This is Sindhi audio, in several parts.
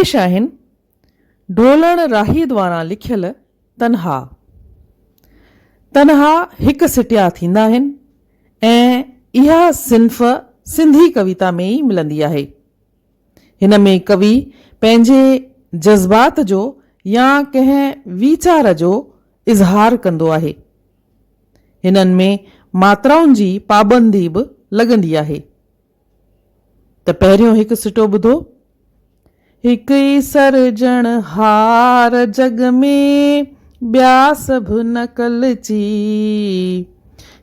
پيش آهن ڍولڻ راهي دواران لکيل تنها. تنها هڪ سٽيا ٿيندا آهن ۽ اها صنف سنڌي ڪويتا ۾ ئي ملندي آهي. هن ۾ ڪوي پنهنجي جذبات جو يا ڪنهن ويچار جو اظهار ڪندو آهي. هنن ۾ ماترائن جي پابندي به لڳندي آهي. ته پهريون هڪ سٽو ٻڌو. هڪ ئي سرجڻ هار جڳ ۾، ٻيا سڀ نقلچي.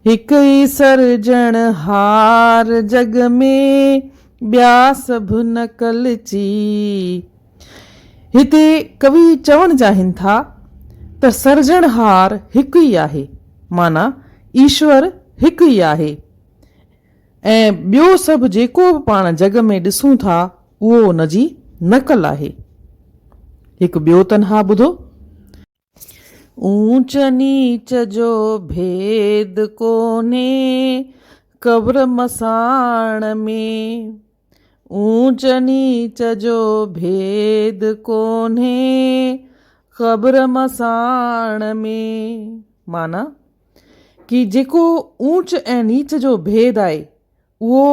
هڪ ئي سرجڻ هار جڳ ۾، ٻيا سڀ نقلچي. هتي ڪوي چوڻ چاهين ٿا ته سرجڻهار هڪ ئي آهي، معنيٰ ايشور هڪ ئي آهي. ۽ ٻيو سڀ جيڪو به پاڻ جڳ ۾ ڏسون ٿا اهو ان جي نقل آهي. هڪ ٻيو تنها ٻڌو. اونچ نيچ جو ڀيد ڪونهي قبر مساڻ ۾. اونچ نيچ جو ڀيد ڪونهي قبر مساڻ ۾. معنيٰ، ڪي جيڪو اونچ ۽ نيچ جو ڀيد آهي، اهو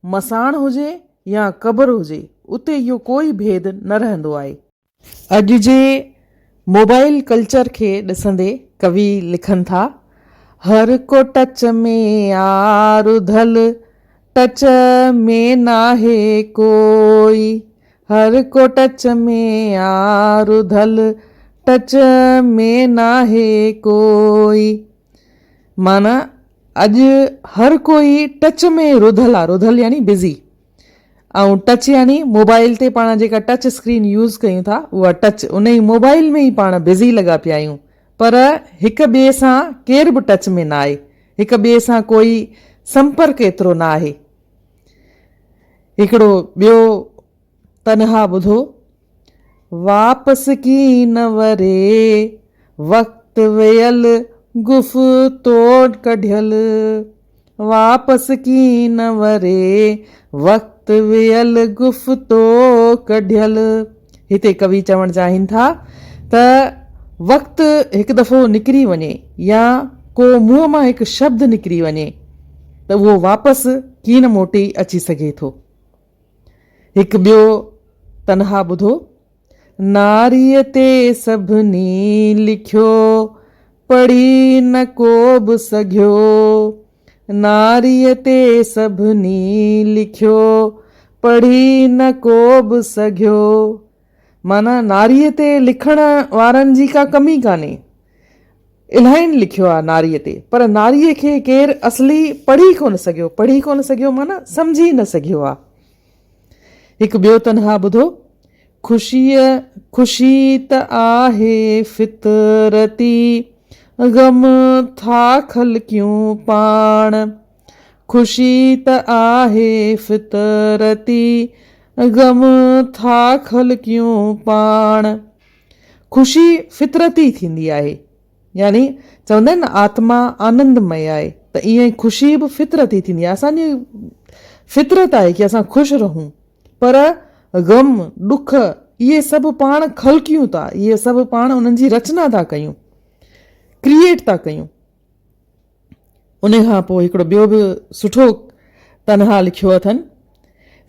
مساڻ هجي يا قبر هجي، اتي اهو ڪوئي ڀيد نه رهندو آهي. اڄ جي موبائل ڪلچر کي ڏسندي ڪوي لکن ٿا، هر ڪو ٽچ ۾ آ رڌل، ٽچ ۾ ناهي ڪوئي، هر ڪو ٽچ ۾ آ رڌل، ٽچ ۾ ناهي ڪوئي. معنيٰ اڄ هر ڪوئي ٽچ ۾ رڌل آ، رڌل يعني بزي ۽ ٽچ يعني موبائل تي پاڻ جيڪا ٽچ اسڪرين يوز ڪيون ٿا اها ٽچ انهي موبائل ۾ ئي پاڻ بزي لڳا پيا آهيون پر هڪ ٻئي سان ڪير به ٽچ ۾ نه آهي، هڪ ٻئي سان ڪوئي سمپرڪ ايترو نه آهي. هڪڙو ٻيو تنها ٻڌو، واپس ڪين وري، وقت ويل گفتو ڪڍيل، واپس ڪين وري، وقت ويل گفتو ڪڍيل. هتي ڪوي چوڻ چاهين ٿا ته وقت هڪ دفعو نڪري وڃي يا ڪو منهن مان هڪ شبد نڪري وڃي ته اهو واپس ڪين موٽي اچي سگهي ٿو. هڪ ٻيو تنها ٻڌو. ناريء تي سڀني لکيو، پڙهي نه ڪو به سگهيو. ناريء تي سڀني لکيو، پڙهي نه ڪو به سگهيو. معنيٰ ناريء تي لکڻ وارن جي ڪا ڪمي ڪانهي. الاهين لکيو آهي ناريء تي، پر ناريء کي ڪير اصلي پڙهي ڪونه سگهيو، پڙهي ڪونه سگهيو معنيٰ سمجهي نه سگهيو آهي. هڪ ٻيو تنها ٻڌو، خوشيء خوشي ته آهي فطرتي، غم ٿا خلقيون پاڻ. خوشي ته آهي فطرتي، غم ٿا خلقيون پاڻ. خوشي فطرتي ٿيندي آهي، يعني چوندا آهن نه آتما آنندمئي آهي ته ائين ئي خوشي به فطرتي ٿيندي آهي. اسان جي فطرت آهي ڪي اسان خوش رهون پر غم، ڏک اهي سڀ پاڻ خلقيون ٿا، اهي سڀ پاڻ انهن جي رچنا ٿا ڪيون، ڪريئيٽ ٿا ڪيون. ان کان پوء هڪڙو ٻيو به سٺو تنها لکيو اٿن،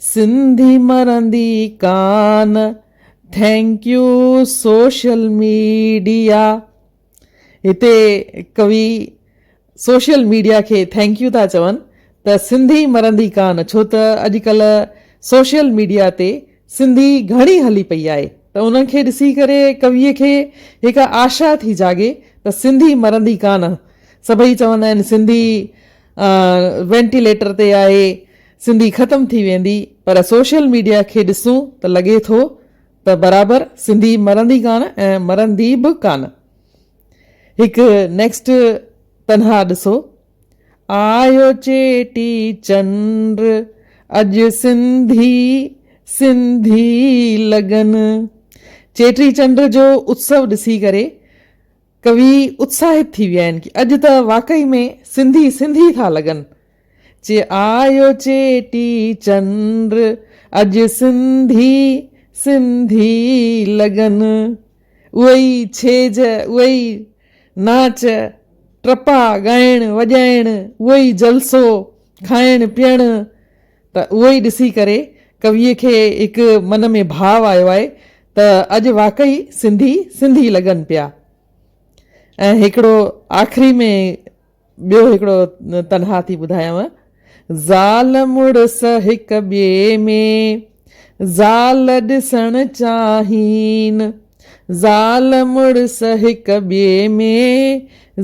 سنڌي مرندي ڪان، thank you social media. هتي ڪوي سوشل ميڊيا کي thank you ٿا چون ته سنڌي مرندي ڪان ڇو ته اڄڪلهه سوشل ميڊيا تي سنڌي گهڻي هلي پئي آهي ته انهن کي ڏسي ڪري ڪويء کي هڪ آشا ٿي جاڳي ته سنڌي مرندي ڪانه. سڀئي چوندا آهن سنڌي وينٽيليٽر تي آهي، سنڌي ختم ٿي ويندي پر سوشل ميڊيا کي ڏسون ته لڳي ٿو ته برابر سنڌي مرندي ڪانه ۽ مرندي به ڪانه. هڪ نيڪسٽ تنها ڏسو. آيو چيٽي چنڊ اڄ سنڌي سنڌي لڳن. چيٽي چنڊ جو اتسو ڏسي ڪري ڪوي اتساهت ٿي ويا آهن ڪي اڄ ته واقعي ۾ سنڌي سنڌي ٿا لڳن. چي آيو چيٽي چنڊ اڄ سنڌي سنڌي لڳن. اهي ئي ڇيڄ، اهي ئي ناچ، ٽپا، ڳائڻ، وڄائڻ، اهو ئي جلسو، کائڻ پيئڻ ته اهو ئي ڏسي ڪري ڪويء کي هڪ من ۾ ڀاء آيو آهي ته اڄ واقعي سنڌي سنڌي لڳن پيا. ۽ هڪڙو آخري ۾ ٻيو هڪڙو تنها ٿي ٻڌايانء. زال مڙس هڪ ٻئي ۾، زال ڏسڻ چاهين. زال مڙس هڪ ٻئي ۾،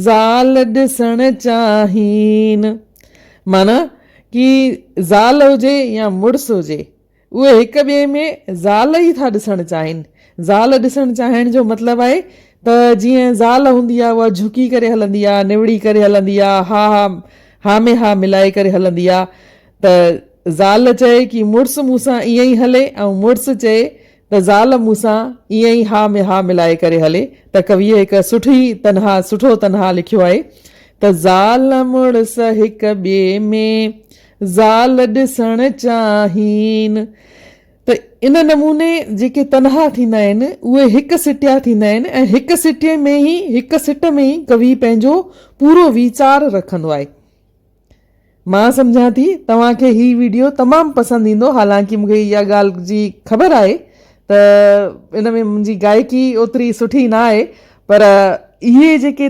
زال ڏسڻ چاهين. معنيٰ ڪي زال هجي يا مڙس هجي، اهي هڪ ٻئي ۾ زال ئي ٿا ڏسڻ چاهين. زال ڏسڻ چاهڻ جو مطلب آهي ته جيئن زال هوندي آهي اها جهڪي ڪري هلندي آهي، نوڙي ڪري هلندي آهي، ها ها ها ۾ ها ملائي ڪري هلندي آهي ته زال چئي ڪي مڙس مون سان ائين ئي هلي ۽ مڙس چئي ته زال مون سان ائين ئي ها ۾ ها ملائي ڪري هلي ته ڪويء هڪ سٺي تنها سٺو تنها لکيو آهي ته زال مڙس هڪ ٻئي ۾ زال ڏسڻ چاهين ته ان نموني جيڪي تنها ٿيندا آهن اهي هڪ سٽيا ٿيندا آهن ۽ هڪ سٽي ۾ ئي هڪ سٽ ۾ ئي ڪوي پنهنجو پورو ويچار رکندو آهي. مان سمجهان ٿي توهان کي هي ويڊيو تمام پسند ايندو حالانڪه مون کي اها ڳالهه جي خبر آهي ته ان ۾ منهنجي گائڪي اوتري سٺي نه آهي پر اهي جيڪي.